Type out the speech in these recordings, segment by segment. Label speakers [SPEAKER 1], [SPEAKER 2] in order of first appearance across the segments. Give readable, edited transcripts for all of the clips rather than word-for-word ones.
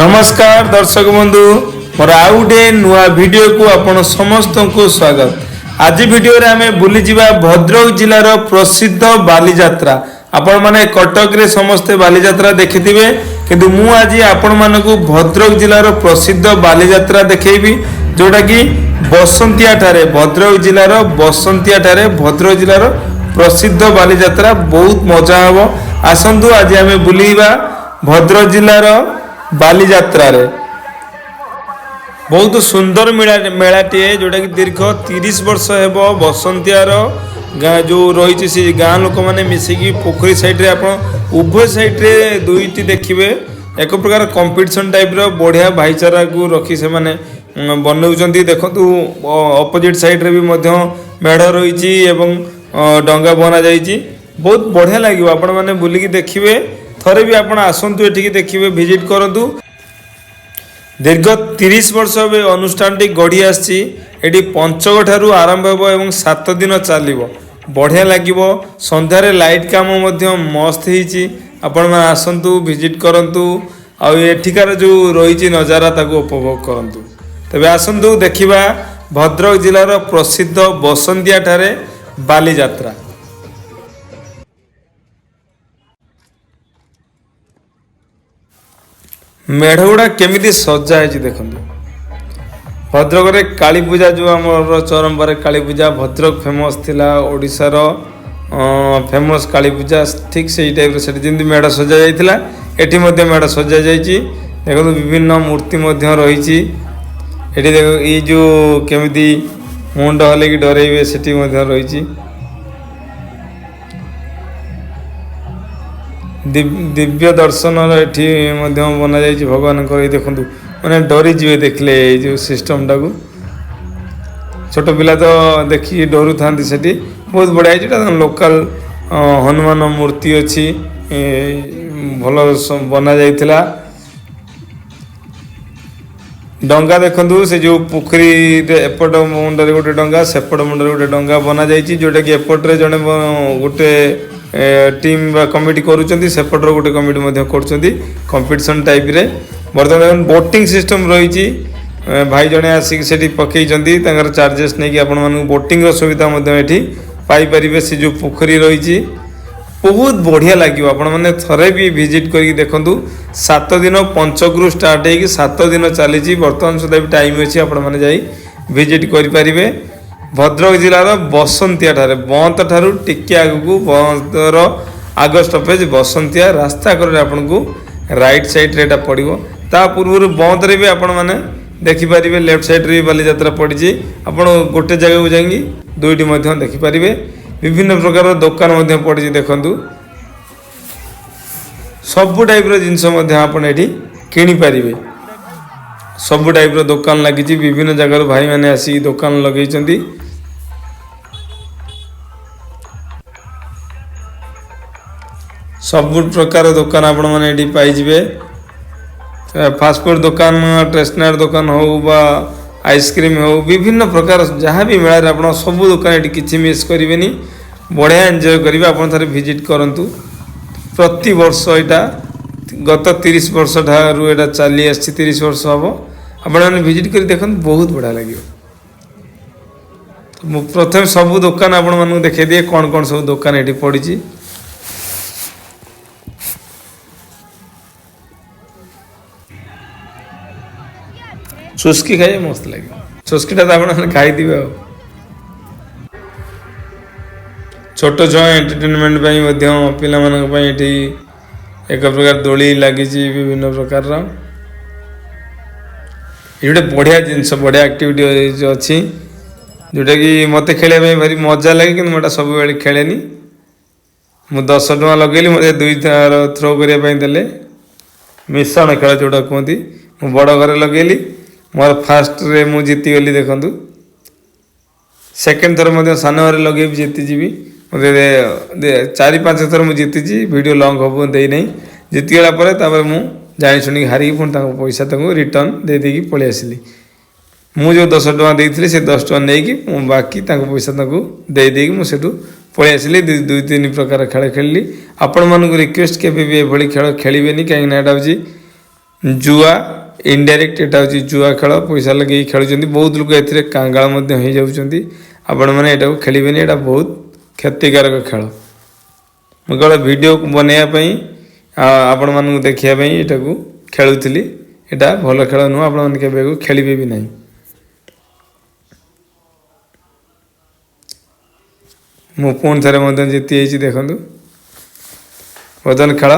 [SPEAKER 1] ନମସ୍କାର ଦର୍ଶକ ବନ୍ଧୁ, ମୋର ଆଉ ଗୋଟେ ନୂଆ ଭିଡ଼ିଓକୁ ଆପଣ ସମସ୍ତଙ୍କୁ ସ୍ୱାଗତ। ଆଜି ଭିଡ଼ିଓରେ ଆମେ ବୁଲିଯିବା ଭଦ୍ରକ ଜିଲ୍ଲାର ପ୍ରସିଦ୍ଧ ବାଲିଯାତ୍ରା। ଆପଣମାନେ କଟକରେ ସମସ୍ତେ ବାଲିଯାତ୍ରା ଦେଖିଥିବେ, କିନ୍ତୁ ମୁଁ ଆଜି ଆପଣମାନଙ୍କୁ ଭଦ୍ରକ ଜିଲ୍ଲାର ପ୍ରସିଦ୍ଧ ବାଲିଯାତ୍ରା ଦେଖେଇବି, ଯୋଉଟାକି ବସନ୍ତିଆ ଠାରେ, ଭଦ୍ରକ ଜିଲ୍ଲାର ବସନ୍ତିଆ ଠାରେ ଭଦ୍ରକ ଜିଲ୍ଲାର ପ୍ରସିଦ୍ଧ ବାଲିଯାତ୍ରା। ବହୁତ ମଜା ହବ। ଆସନ୍ତୁ ଆଜି ଆମେ ବୁଲିବା ଭଦ୍ରକ ଜିଲ୍ଲାର ବାଲିଯାତ୍ରାରେ। ବହୁତ ସୁନ୍ଦର ମେଳା ମେଳାଟିଏ, ଯୋଉଟାକି ଦୀର୍ଘ 30 ବର୍ଷ ହେବ ବସନ୍ତିଆର ଗାଁ ଯେଉଁ ରହିଛି, ସେ ଗାଁ ଲୋକମାନେ ମିଶିକି ପୋଖରୀ ସାଇଡ଼ରେ, ଆପଣ ଉଭୟ ସାଇଡ଼ରେ ଦୁଇଟି ଦେଖିବେ, ଏକ ପ୍ରକାର କମ୍ପିଟିସନ୍ ଟାଇପ୍ର ବଢ଼ିଆ ଭାଇଚାରାକୁ ରଖି ସେମାନେ ବନଉଛନ୍ତି। ଦେଖନ୍ତୁ, ଅପୋଜିଟ୍ ସାଇଡ଼ରେ ବି ମଧ୍ୟ ମେଢ଼ ରହିଛି ଏବଂ ଡଙ୍ଗା ବନାଯାଇଛି। ବହୁତ ବଢ଼ିଆ ଲାଗିବ, ଆପଣମାନେ ବୁଲିକି ଦେଖିବେ। ଥରେ ବି ଆପଣ ଆସନ୍ତୁ ଏଠିକି, ଦେଖିବେ, ଭିଜିଟ୍ କରନ୍ତୁ। ଦୀର୍ଘ 30 ବର୍ଷ ଏବେ ଅନୁଷ୍ଠାନଟି ଗଢ଼ି ଆସିଛି। ଏଠି ପଞ୍ଚକ ଠାରୁ ଆରମ୍ଭ ହେବ ଏବଂ 7 ଦିନ ଚାଲିବ। ବଢ଼ିଆ ଲାଗିବ। ସନ୍ଧ୍ୟାରେ ଲାଇଟ୍ କାମ ମଧ୍ୟ ମସ୍ତ ହେଇଛି। ଆପଣମାନେ ଆସନ୍ତୁ, ଭିଜିଟ୍ କରନ୍ତୁ ଆଉ ଏଠିକାର ଯେଉଁ ରହିଛି ନଜାରା ତାକୁ ଉପଭୋଗ କରନ୍ତୁ। ତେବେ ଆସନ୍ତୁ ଦେଖିବା ଭଦ୍ରକ ଜିଲ୍ଲାର ପ୍ରସିଦ୍ଧ ବସନ୍ତିଆ ଠାରେ ବାଲିଯାତ୍ରା। ମେଢ଼ ଗୁଡ଼ା କେମିତି ସଜା ହେଇଛି ଦେଖନ୍ତୁ। ଭଦ୍ରକରେ କାଳୀପୂଜା ଯେଉଁ ଆମର ଚରମ୍ପାରେ କାଳୀପୂଜା ଭଦ୍ରକ ଫେମସ୍ ଥିଲା, ଓଡ଼ିଶାର ଫେମସ୍ କାଳୀପୂଜା, ଠିକ୍ ସେଇ ଟାଇପ୍ର ସେଠି ଯେମିତି ମେଢ଼ ସଜା ଯାଇଥିଲା, ଏଠି ମଧ୍ୟ ମେଢ଼ ସଜା ଯାଇଛି। ଦେଖନ୍ତୁ, ବିଭିନ୍ନ ମୂର୍ତ୍ତି ମଧ୍ୟ ରହିଛି ଏଠି। ଦେଖ, ଏଇ ଯେଉଁ କେମିତି ମୁଣ୍ଡ ହଲେଇକି ଡରେଇବେ, ସେଠି ମଧ୍ୟ ରହିଛି। ଦିବ୍ୟ ଦର୍ଶନର ଏଠି ମଧ୍ୟ ବନାଯାଇଛି ଭଗବାନଙ୍କର। ଏଇ ଦେଖନ୍ତୁ, ମାନେ ଡରିଯିବେ ଦେଖିଲେ ଏଇ ଯେଉଁ ସିଷ୍ଟମଟାକୁ। ଛୋଟ ପିଲା ତ ଦେଖିକି ଡରୁଥାନ୍ତି ସେଠି। ବହୁତ ବଢ଼ିଆ ହେଇଛି ଏଇଟା। ଲୋକାଲ ହନୁମାନ ମୂର୍ତ୍ତି ଅଛି, ଭଲ ବନା ଯାଇଥିଲା। ଡଙ୍ଗା ଦେଖନ୍ତୁ, ସେ ଯେଉଁ ପୋଖରୀରେ ଏପଟ ମୁଣ୍ଡରେ ଗୋଟେ ଡଙ୍ଗା, ସେପଟ ମୁଣ୍ଡରେ ଗୋଟେ ଡଙ୍ଗା ବନାଯାଇଛି, ଯୋଉଟାକି ଏପଟରେ ଜଣେ ଗୋଟେ ଟିମ୍ ବା କମିଟି କରୁଛନ୍ତି, ସେପଟର ଗୋଟେ କମିଟି ମଧ୍ୟ କରୁଛନ୍ତି, କମ୍ପିଟିସନ୍ ଟାଇପ୍ରେ। ବର୍ତ୍ତମାନ ବୋଟିଂ ସିଷ୍ଟମ୍ ରହିଛି। ଭାଇ ଜଣେ ଆସିକି ସେଠି ପକେଇଛନ୍ତି ତାଙ୍କର ଚାର୍ଜେସ୍ ନେଇକି। ଆପଣମାନଙ୍କୁ ବୋଟିଂର ସୁବିଧା ମଧ୍ୟ ଏଠି ପାଇପାରିବେ। ସେ ଯେଉଁ ପୋଖରୀ ରହିଛି, ବହୁତ ବଢ଼ିଆ ଲାଗିବ। ଆପଣମାନେ ଥରେ ବି ଭିଜିଟ୍ କରିକି ଦେଖନ୍ତୁ। 7 ଦିନ, ପଞ୍ଚକରୁ ଷ୍ଟାର୍ଟ ହେଇକି 7 ଦିନ ଚାଲିଛି। ବର୍ତ୍ତମାନ ସୁଦ୍ଧା ବି ଟାଇମ୍ ଅଛି, ଆପଣମାନେ ଯାଇ ଭିଜିଟ୍ କରିପାରିବେ। ଭଦ୍ରକ ଜିଲ୍ଲାର ବସନ୍ତିଆ ଠାରେ, ବନ୍ତ ଠାରୁ ଟିକେ ଆଗକୁ, ବନ୍ତର ଆଗ ଷ୍ଟପେଜ ବସନ୍ତିଆ, ରାସ୍ତା କଡ଼ରେ ଆପଣଙ୍କୁ ରାଇଟ୍ ସାଇଡ଼୍ରେ ଏଇଟା ପଡ଼ିବ। ତା ପୂର୍ବରୁ ବନ୍ତରେ ବି ଆପଣମାନେ ଦେଖିପାରିବେ, ଲେଫ୍ଟ ସାଇଡ଼୍ରେ ବି ବାଲିଯାତ୍ରା ପଡ଼ିଛି। ଆପଣ ଗୋଟେ ଜାଗାକୁ ଯାଇକି ଦୁଇଟି ମଧ୍ୟ ଦେଖିପାରିବେ। ବିଭିନ୍ନ ପ୍ରକାର ଦୋକାନ ମଧ୍ୟ ପଡ଼ିଛି। ଦେଖନ୍ତୁ, ସବୁ ଟାଇପ୍ର ଜିନିଷ ମଧ୍ୟ ଆପଣ ଏଠି କିଣିପାରିବେ। ସବୁ ଟାଇପ୍ର ଦୋକାନ ଲାଗିଛି। ବିଭିନ୍ନ ଜାଗାରୁ ଭାଇମାନେ ଆସିକି ଦୋକାନ ଲଗେଇଛନ୍ତି। ସବୁ ପ୍ରକାର ଦୋକାନ ଆପଣମାନେ ଏଠି ପାଇଯିବେ। ଫାଷ୍ଟଫୁଡ଼ ଦୋକାନ, ଷ୍ଟେସନାରୀ ଦୋକାନ ହଉ ବା ଆଇସ୍କ୍ରିମ୍ ହଉ, ବିଭିନ୍ନ ପ୍ରକାର ଯାହା ବି ମେଳାରେ ଆପଣ ସବୁ ଦୋକାନ ଏଠି କିଛି ମିସ୍ କରିବେନି। ବଢ଼ିଆ ଏନ୍ଜୟ କରିବେ। ଆପଣ ଥରେ ଭିଜିଟ୍ କରନ୍ତୁ। ପ୍ରତିବର୍ଷ ଏଇଟା ଗତ 30 ବର୍ଷ ଠାରୁ ଏଇଟା ଚାଲି ଆସିଛି, 30 ବର୍ଷ ହେବ। ଆପଣମାନେ ଭିଜିଟ୍ କରି ଦେଖନ୍ତୁ, ବହୁତ ବଢ଼ିଆ ଲାଗିବ। ମୁଁ ପ୍ରଥମେ ସବୁ ଦୋକାନ ଆପଣମାନଙ୍କୁ ଦେଖେଇ ଦିଏ, କ'ଣ କ'ଣ ସବୁ ଦୋକାନ ଏଠି ପଡ଼ିଛି। ଚୁସ୍କି ଖାଇବେ, ମସ୍ତ ଲାଗିବ। ଚୁସ୍କିଟା ତ ଆପଣମାନେ ଖାଇଥିବେ। ଆଉ ଛୋଟ ଛୁଆ ଏଣ୍ଟରଟେନମେଣ୍ଟ ପାଇଁ ମଧ୍ୟ, ପିଲାମାନଙ୍କ ପାଇଁ ଏଠି ଏକ ପ୍ରକାର ଦୋଳି ଲାଗିଛି ବିଭିନ୍ନ ପ୍ରକାରର। ଏଠି ଗୋଟେ ବଢ଼ିଆ ଜିନିଷ, ବଢ଼ିଆ ଆକ୍ଟିଭିଟି ଅଛି, ଯେଉଁଟାକି ମୋତେ ଖେଳିବା ପାଇଁ ଭାରି ମଜା ଲାଗେ, କିନ୍ତୁ ମୁଁ ଏଇଟା ସବୁବେଳେ ଖେଳେନି। ମୁଁ 10 ଟଙ୍କା ଲଗେଇଲି, ମୋତେ ଦୁଇ ଥର ଥ୍ରୋ କରିବା ପାଇଁ ଦେଲେ। ମିଶାଣ ଖେଳ ଯେଉଁଟା କୁହନ୍ତି। ମୁଁ ବଡ଼ ଘରେ ଲଗେଇଲି, ମୋର ଫାଷ୍ଟରେ ମୁଁ ଜିତିଗଲି। ଦେଖନ୍ତୁ, ସେକେଣ୍ଡ ଥର ମଧ୍ୟ ସାନ ଘରେ ଲଗେଇବି, ଜିତିଯିବି। ମୋତେ ଚାରି ପାଞ୍ଚ ଥର ମୁଁ ଜିତିଛି। ଭିଡ଼ିଓ ଲଙ୍ଗ୍ ହେବ, ଦେଇନାହିଁ। ଜିତିଗଲା ପରେ ତାପରେ ମୁଁ ଜାଣି ଶୁଣିକି ହାରିକି ପୁଣି ତାଙ୍କ ପଇସା ତାଙ୍କୁ ରିଟର୍ନ ଦେଇ ଦେଇକି ପଳେଇ ଆସିଲି। ମୁଁ ଯେଉଁ 10 ଟଙ୍କା ଦେଇଥିଲି, ସେ 10 ଟଙ୍କା ନେଇକି ମୁଁ ବାକି ତାଙ୍କ ପଇସା ତାଙ୍କୁ ଦେଇ ଦେଇକି ମୁଁ ସେଠୁ ପଳେଇ ଆସିଲି। ଦୁଇ ତିନି ପ୍ରକାର ଖେଳ ଖେଳିଲି। ଆପଣମାନଙ୍କୁ ରିକ୍ୱେଷ୍ଟ, କେବେ ବି ଏଭଳି ଖେଳ ଖେଳିବେନି, କାହିଁକିନା ଏଇଟା ହେଉଛି ଜୁଆ ଇନଡାଇରେକ୍ଟ ଏଇଟା ହେଉଛି ଜୁଆ ଖେଳ। ପଇସା ଲଗେଇକି ଖେଳୁଛନ୍ତି। ବହୁତ ଲୋକ ଏଥିରେ କାଙ୍ଗାଳ ମଧ୍ୟ ହେଇଯାଉଛନ୍ତି। ଆପଣମାନେ ଏଟାକୁ ଖେଳିବେନି, ଏଇଟା ବହୁତ କ୍ଷତିକାରକ ଖେଳ। ମୁଁ କେବଳ ଭିଡ଼ିଓ ବନେଇବା ପାଇଁ, ଆପଣମାନଙ୍କୁ ଦେଖିବା ପାଇଁ ଏଟାକୁ ଖେଳୁଥିଲି। ଏଇଟା ଭଲ ଖେଳ ନୁହଁ, ଆପଣମାନେ କେବେ ଖେଳିବେ ବି ନାହିଁ। ମୁଁ ପୁଣି ଥରେ ମଧ୍ୟ ଜିତି ଯାଇଛି, ଦେଖନ୍ତୁ। ବର୍ତ୍ତମାନ ଖେଳ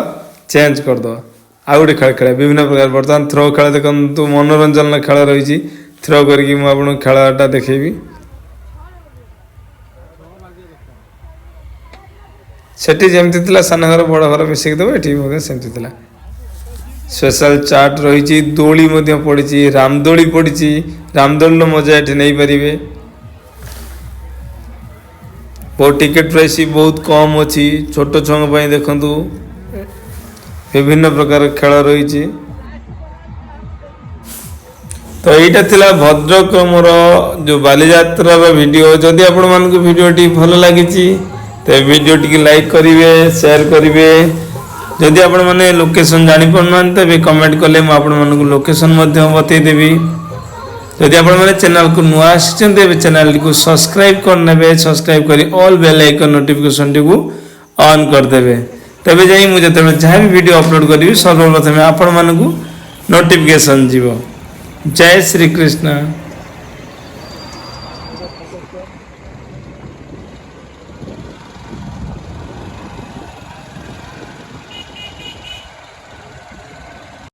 [SPEAKER 1] ଚେଞ୍ଜ କରିଦେବା, ଆଉ ଗୋଟେ ଖେଳ ଖେଳିବା, ବିଭିନ୍ନ ପ୍ରକାର। ବର୍ତ୍ତମାନ ଥ୍ରୋ ଖେଳ ଦେଖନ୍ତୁ, ମନୋରଞ୍ଜନର ଖେଳ ରହିଛି। ଥ୍ରୋ କରିକି ମୁଁ ଆପଣଙ୍କୁ ଖେଳଟା ଦେଖେଇବି। ସେଠି ଯେମିତି ଥିଲା ସାନ ଘର ବଡ଼ ଘର ମିଶିକି ଦେବ, ଏଠି ମଧ୍ୟ ସେମିତି ଥିଲା। ସ୍ପେଶାଲ ଚାଟ୍ ରହିଛି, ଦୋଳି ମଧ୍ୟ ପଡ଼ିଛି, ରାମଦୋଳି ପଡ଼ିଛି। ରାମଦୋଳିର ମଜା ଏଠି ନେଇପାରିବେ। ବହୁତ ଟିକେଟ୍ ପ୍ରାଇସ୍ ବି ବହୁତ କମ୍ ଅଛି ଛୋଟ ଛୁଆଙ୍କ ପାଇଁ। ଦେଖନ୍ତୁ, ବିଭିନ୍ନ ପ୍ରକାର ଖେଳ ରହିଛି। ତ ଏଇଟା ଥିଲା ଭଦ୍ରକ ମୋର ଯେଉଁ ବାଲିଯାତ୍ରାର ଭିଡ଼ିଓ। ଯଦି ଆପଣମାନଙ୍କୁ ଭିଡ଼ିଓଟି ଭଲ ଲାଗିଛି, ତେବେ ଭିଡ଼ିଓଟିକି ଲାଇକ୍ କରିବେ, ସେୟାର କରିବେ। ଯଦି ଆପଣମାନେ ଲୋକେସନ୍ ଜାଣିପାରୁନାହାନ୍ତି, ତେବେ କମେଣ୍ଟ କଲେ ମୁଁ ଆପଣମାନଙ୍କୁ ଲୋକେସନ୍ ମଧ୍ୟ ବତେଇଦେବି। ଯଦି ଆପଣମାନେ ଚ୍ୟାନେଲକୁ ନୂଆ ଆସିଛନ୍ତି, ଏବେ ଚ୍ୟାନେଲଟିକୁ ସବସ୍କ୍ରାଇବ୍ କରିନେବେ। ସବସ୍କ୍ରାଇବ୍ କରି ଅଲ୍ ବେଲ୍ ଆଇକନ୍ ନୋଟିଫିକେସନ୍ଟିକୁ ଅନ୍ କରିଦେବେ, ତେବେ ଯାଇ ମୁଁ ଯେତେବେଳେ ଯାହା ବି ଭିଡ଼ିଓ ଅପଲୋଡ଼ କରିବି, ସର୍ବପ୍ରଥମେ ଆପଣମାନଙ୍କୁ ନୋଟିଫିକେସନ୍ ଯିବ। ଜୟ ଶ୍ରୀକୃଷ୍ଣ।